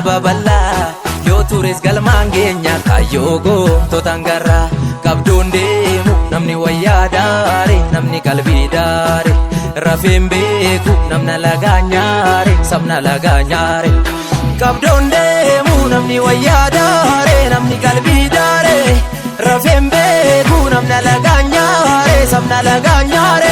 saba bal'aa yoo tures galmaan geenya kaayyoo goototaan garraa qabdoon deemu namni wayyaa daare namni qalbii daare rafeen beeku namna lagaa nyaare sabna lagaa nyaare qabdoon deemu namni wayyaa daare namni qalbii daare rafeen beeku namna lagaa nyaare sabna lagaa nyaare.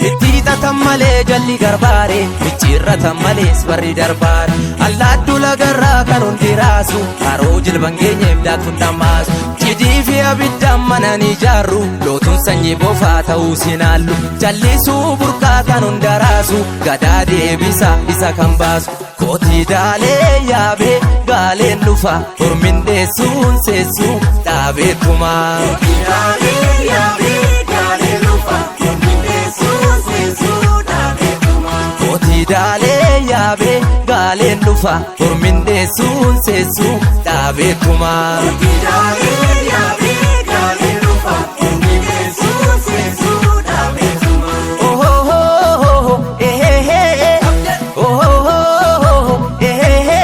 Itti hixatan malee jalli garbaare micciirratan malees barri darbaare allaattuu lagarraa kan hundi raasu haroo jilban geenyeef daaktuun dhammaasu cidii fi abiddaan mana ni ijaarru lootuun sanyii bofaa ta'uu sinaallu jallisuu burqaa kan hunda raasu gadaa deebisa isa kan baasu kootii daalee yaabee gaaleen dhufa hormin dheessuun seessuu dhaabeetumaa. Kootii yaabee gaaleen dhufa mormi dheessuun seensuu dhaabeetuma. Kootii daalee yaabee gaaleen dhufa hormin dheessuun seessuu dhaabeetumaa. Kootii yaabee gaaleen dhufa mormi dheessuun seensuu dhaabeetuma. Ohohoho ehehe ohohoho ehehe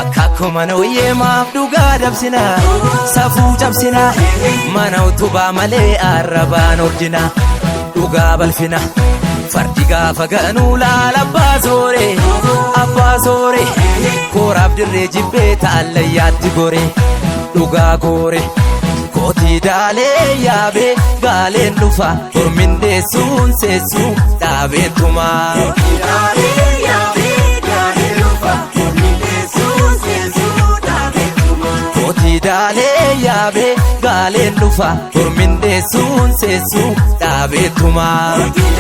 Akkakkuma nooyyee maaf dhugaa dabsina safuu cabsina mana utubaa malee arrabaan ordina dhugaa balfina fardi gaafa ganuu laala abbaa soore abbaa soore kooraaf dirree jibbee taallayyaatti gore dhugaa goore. Kootii daalee yaabee gaaleen dhufa hormin dheessuun seessuu dhaabeetumaa. Kootii yaabee gaaleen dhufa mormi dheessuun seensuu dhaabeetuma. Kootii daalee yaabee gaaleen dhufa hormin dheessuun seessuu dhaabeetumaa. Kootii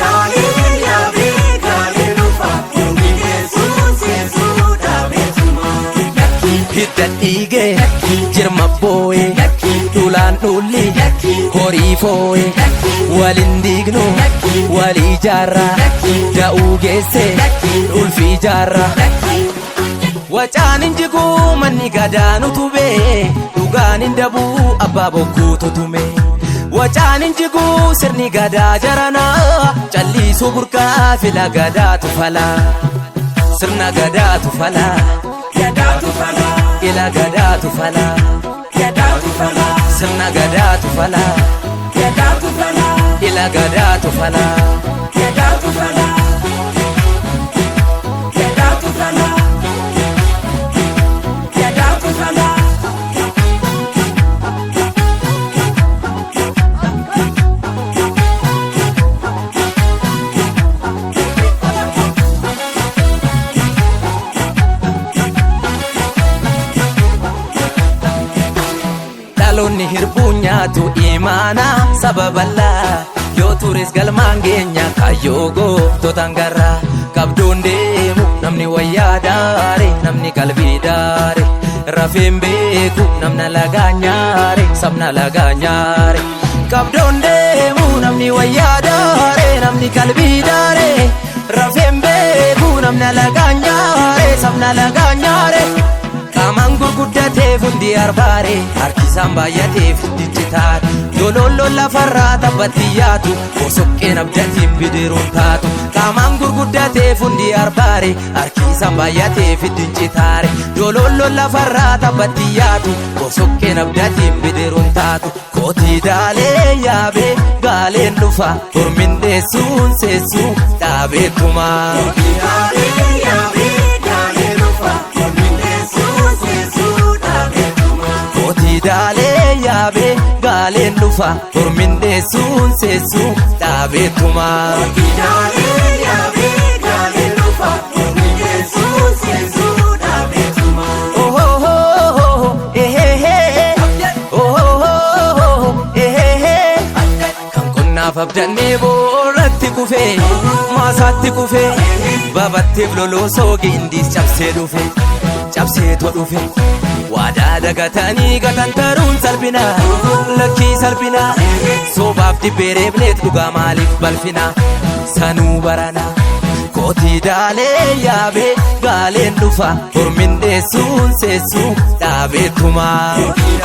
yaabee gaaleen dhufa mormi dheessuun seensuu dhaabeetuma. Hidda dhiigee jirma boo'ee dhulaan dhulli horii foo'ee walin diignu walii jaarraa da'uu geesse ulfii jaarraa. Wacaan hin jiguu manni gadaan utubee dhugaan hin dabuu abbaa bokkuu tutume. Wacaan hin jiguu sirni gadaa jaranaa calliisuu burqaa fila gadaatu falaa. Sirna gadaatu falaa. Gadaatu falaa. Ila gadaatu falaa. Gadaatu falaa. Sirna gadaatu falaa. Gadaatu falaa. Ila gadaatu falaa. Gadaatu falaa. Gadaatu falaa. Gadaatu falaa. Dhaloonni hirbuu nyaatu imaana saba bal'aa yoo tures galmaan geenya kaayyoo goototaan garraa qabdoon deemu namni wayyaa daare namni qalbii daare rafeen beeku namna lagaa nyaare sabna lagaa nyaare qabdoon deemu namni wayyaa daare namni qalbii daare rafeen beeku namna lagaa nyaare sabna lagaa nyaare. Qaamaan gurguddateef hundi arbaare harkisaan baay'ateef dijjitaare dololloon lafarraa taphatti yaatu bosoqqeen abdatiin bidiruun taatu qaamaan gurguddateef hundi arbaare harkisaan baay'ateef dijjitaare dololloon lafarraa taphatti yaatu bosoqqeen abdatiin bidiruun taatu kootii daalee yaabee gaaleen dhufa hormin dheessuun seessuu dhaabeetumaa. Kootii yaabee gaaleen dhufa mormi dheessuun seensuu dhaabeetuma. Kootii daalee yaabee gaaleen dhufa hormin dheessuun seessuu dhaabeetumaa. Kootii yaabee gaaleen dhufa mormi dheessuun seensuu dhaabeetuma. Ohohoho ehehe ohohoho ehehe Kan qonnaaf abdannee boorratti kufee maasaatti kufee babatteef loloosoo gindiis cabsee dhufe cabseetoo dhufe waadaa dagatanii gatantaruun salphina lakkii salphina soobaaf dibbee reebneet dhugaa maaliif balfina sanuu barana. Kootii daalee yaabee gaaleen dhufa hormin dheessuun seessuu dhaabeetumaa. Kootii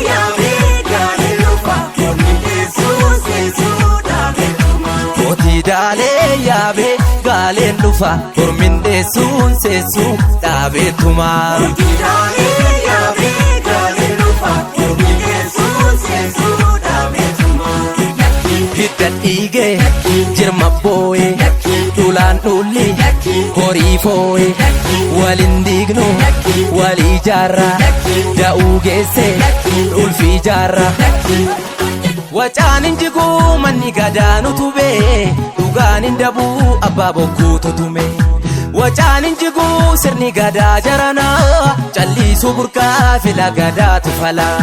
yaabee gaaleen dhufa mormi dheessuun seensuu dhaabeetuma. Kootii daalee yaabee gaaleen. Gaaleen dhufa hormindeessuun seessuu dhaabeetumaa. Gidaalee yaabee gaalee dhufa hormindeessuun seensuu dhaabeetuma. Hidda dhiigee jirma boo'ee dhulaan dhulli horii foo'ee walin diignu walii jaarra da'uu geesse ulfii jaarra. Wacaan hin jiguu manni gadaan utubee dhugaan hin dabuu abbaa bokkuu tutume. Wacaan hin jiguu sirni gadaa jaranaa calliisuu burqaa fila gadaatu falaa.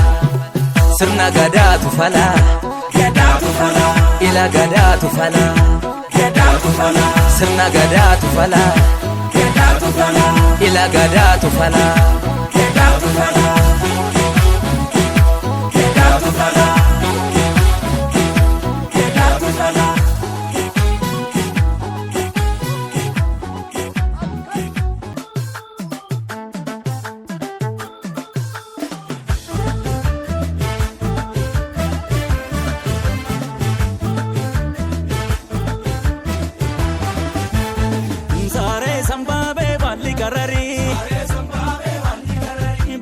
Sirna gadaatu falaa. Gadaatu falaa. Ila gadaatu falaa. Gadaatu falaa. Sirna gadaatu falaa. Gadaatu falaa. Ila gadaatu falaa. Gadaatu falaa. Gadaatu falaa. Gadaatu falaa. Saaree sambaabee baalli qararii.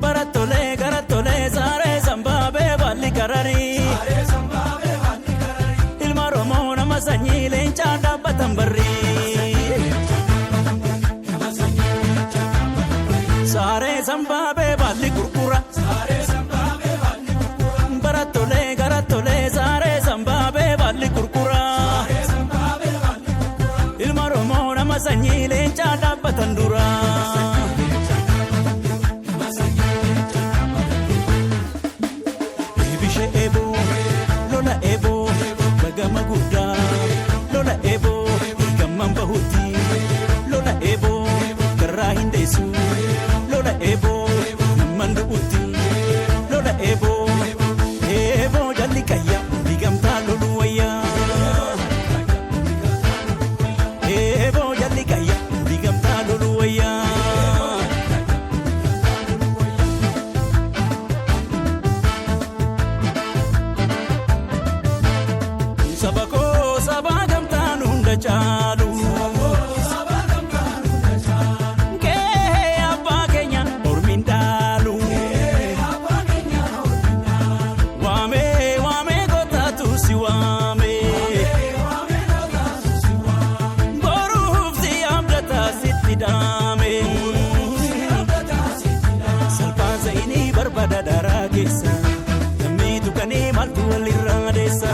Barattolee garattolee saaree sambaabee baalli qararii. Ilma Oromoo nama sanyii leencaa dhaabbatan barrii. Saaree sambaabee baalli gurgura. Barattolee garattolee saaree sambaabee baalli gurgura. Ilma Oromoo nama sanyii leencaa dhaabbatan dura. Eebishe eeboo, lola eeboo, bagama guddaa, lola eeboo, gamman bahutti, lola eeboo, garraa hin deessu, lola eeboo, namman du'utti, lola eeboo, eeboo jalli qayya, digamtaa loluu wayyaa. Eeboo jalli qayya, digamtaa loluu wayyaa. Saba koo saba gamtaan hunda caalu. Kee abbaa keenya ormiin dhaalu. Waamee waamee kootaatu si waamee. Boruuf si abdataa sitti daame. Salphaan sa'inii barbaada daraa keessa. Lammii tuqanii maaltu walirraa deessa.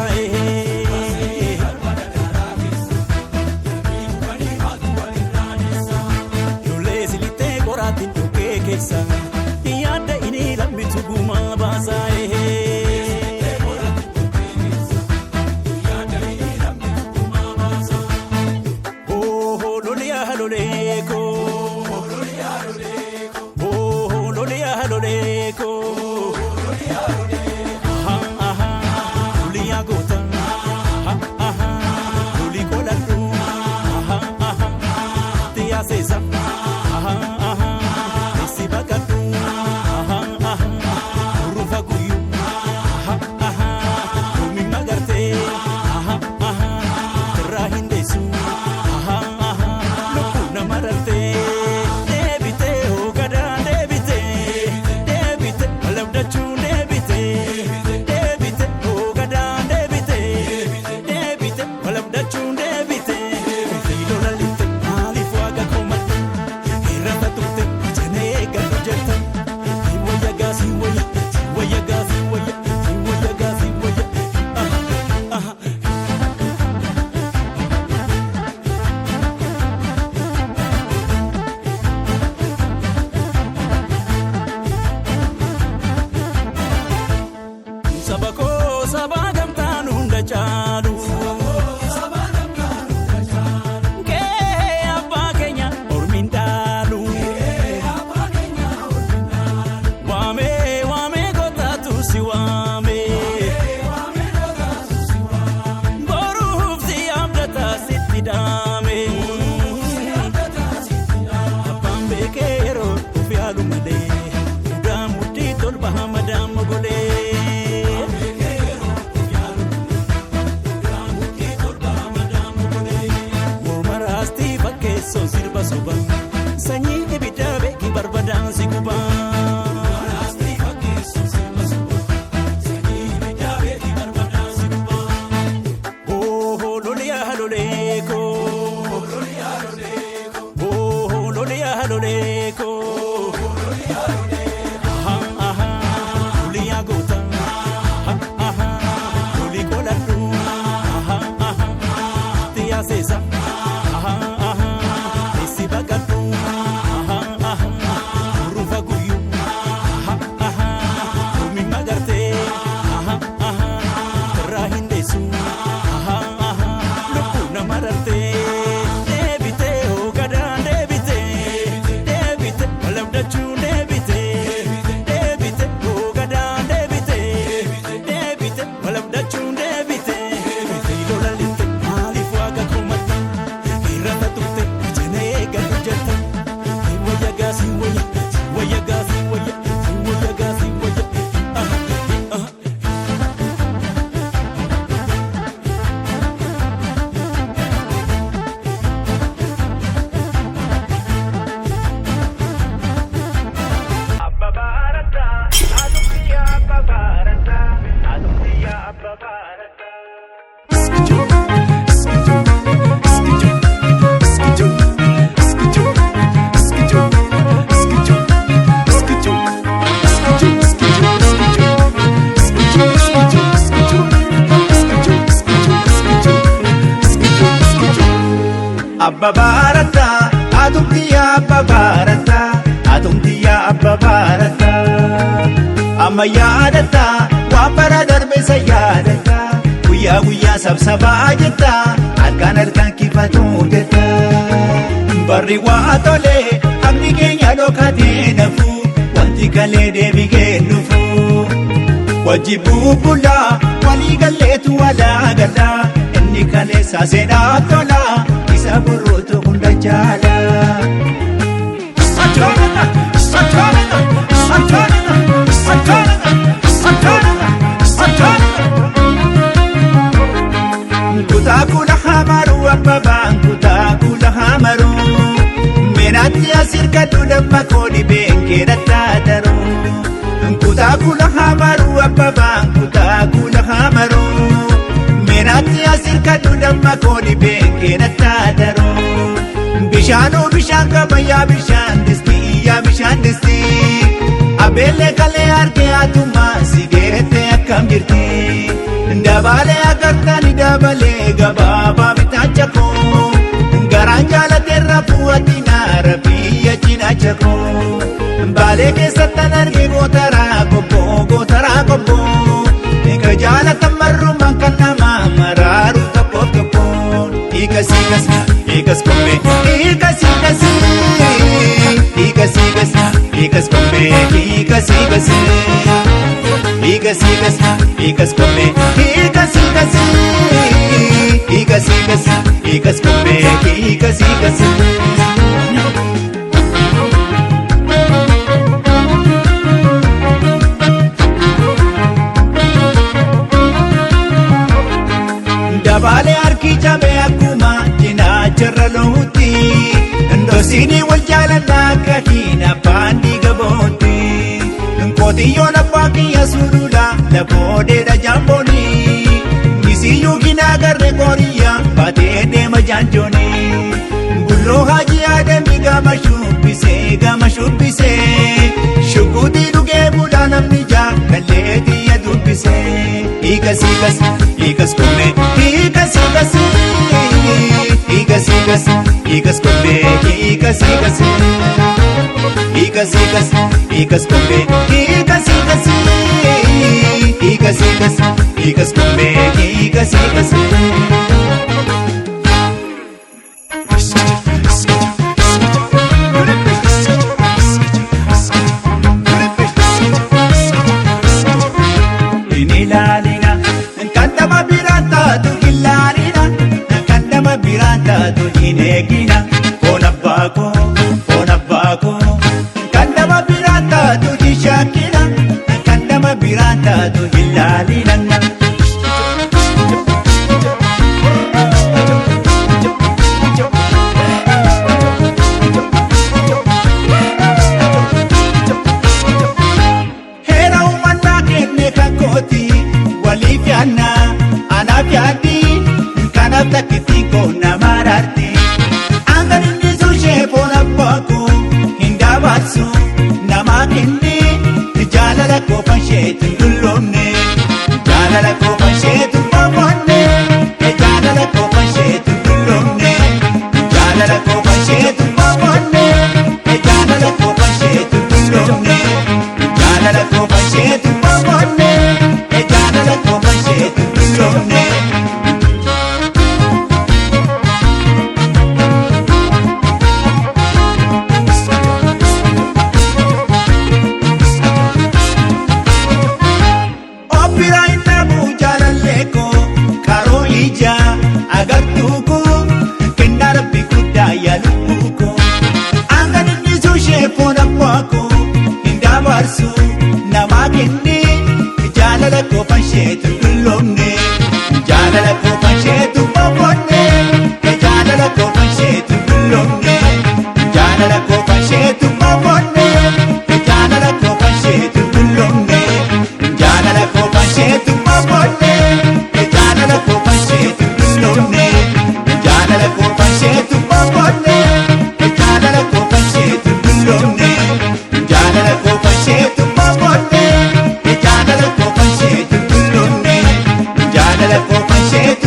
Abba baarataa atumti abba baarataa atumti abba baarataa amma yaadataa waan bara darbe isa yaadataa guyyaa guyyaa sabsabaa jettaa halkan halkan kifatuu jettaa barri waa tolee haqni keenya dhokatee nafu wanti kalee deebi'ee nufu wajji bubbulaa walii galleetu walaa galaa inni kalee saasedhaa tolaa isa borootu hunda jaalaa. Kutaa kula hamaru abbabaan kutaa kula hamaru Meenaatti as hirkadhu damma koodi beenkee dhattaataru Kutaa kula hamaru abbabaan kutaa kula hamaru Meenaatti as hirkadhu damma koodi beenkee dhattaataru Bishaanuu bishaan qaba yaa bishaan distii yaa bishaan distii Abeellee kalee argee atumaa si geette akkam jirti Dabalee agartani dabalee gabaabaa bitaacha koo Garaan jaalateerra fu'ati naara biyya cinaacha koo Baalee keessattan arge gootaraa gobboo gootaraa gobboo Ika jaalatan marrumaan kan namaa maraaru tokkoof tokkoon Hiikas hiikas hiikas kombee hiikas hiikas hiikas hiikas hiikas kombee hiikas hiikas hiikas hiikas hiikas kombee hiikas hiikas hiikas hiikas hiikas kombee hiikas hiikas. Dabaalee harki cabee akkuma cinaacharra lohutti Ndosinii wal jaalannaa akka hin abbaan dhiiga bootti Qotiyyoon abbaa kiyya sulula lafoodeedha jaambooni Misiyyuu kinaa garree qoriyyaa baatee deema jaanjooni Bulloo hajii aadamii gama shubbisee gama shubbisee Shukutii dhugee bulaa namni jaalallee xiyya dubbisee Hiikas hiikas hiikas kunnee hiikas hiikas hiikas hiikas hiikas kunnee hiikas hiikas hiikas hiikas hiikas kunnee hiikas hiikas hiikas hiikas hiikas kunnee hiikas hiikas. Hin ilaalina kan nama biraan taatu hin laalina kan nama biraan taatu hin eegina foon abbaa koo foon abbaa koo kan nama biraan taatu hin shakkina kan nama biraan taatu hin laalina. Heera uummanaa kenne kakkooti waliif yaadna anaaf yaaddi kanaaf takkittiin koo nama raarti. Aangan inni suushee foon abbaa koo hin dabarsu namaa kenne jaalala qofa isheetu hin dulloomne jaalala qofa isheetu hin boqonne jaalala qofa isheetu hin dulloomne jaalala qofa isheetu hin boqonne jaalala qofa isheetu hin dulloomne. Jaalala qofa isheetu boqonne jaalala qofa isheetu dulloomne. Obbira hin dhabu jaalallee koo qaroo ijaa agartuu koo kennaa rabbi guddaa yaa lubbuu koo. Aangan inni suushee foon abbaa koo hin dabarsu namaa kenne jaalala qofa isheetu hin dulloomne jaalala qofa isheetu hin boqonne jaalala qofa isheetu hin dulloomne jaalala qofa isheetu hin boqonne jaalala qofa isheetu hin dulloomne jaalala qofa isheetu hin boqonne jaalala qofa isheetu hin dulloomne jaalala qofa isheetu hin boqonne jaalala qofa isheetu hin dulloomne jaalala qofa isheetu hin boqonne jaalala qofa isheetu hin dulloomne jaalala qofa isheetu.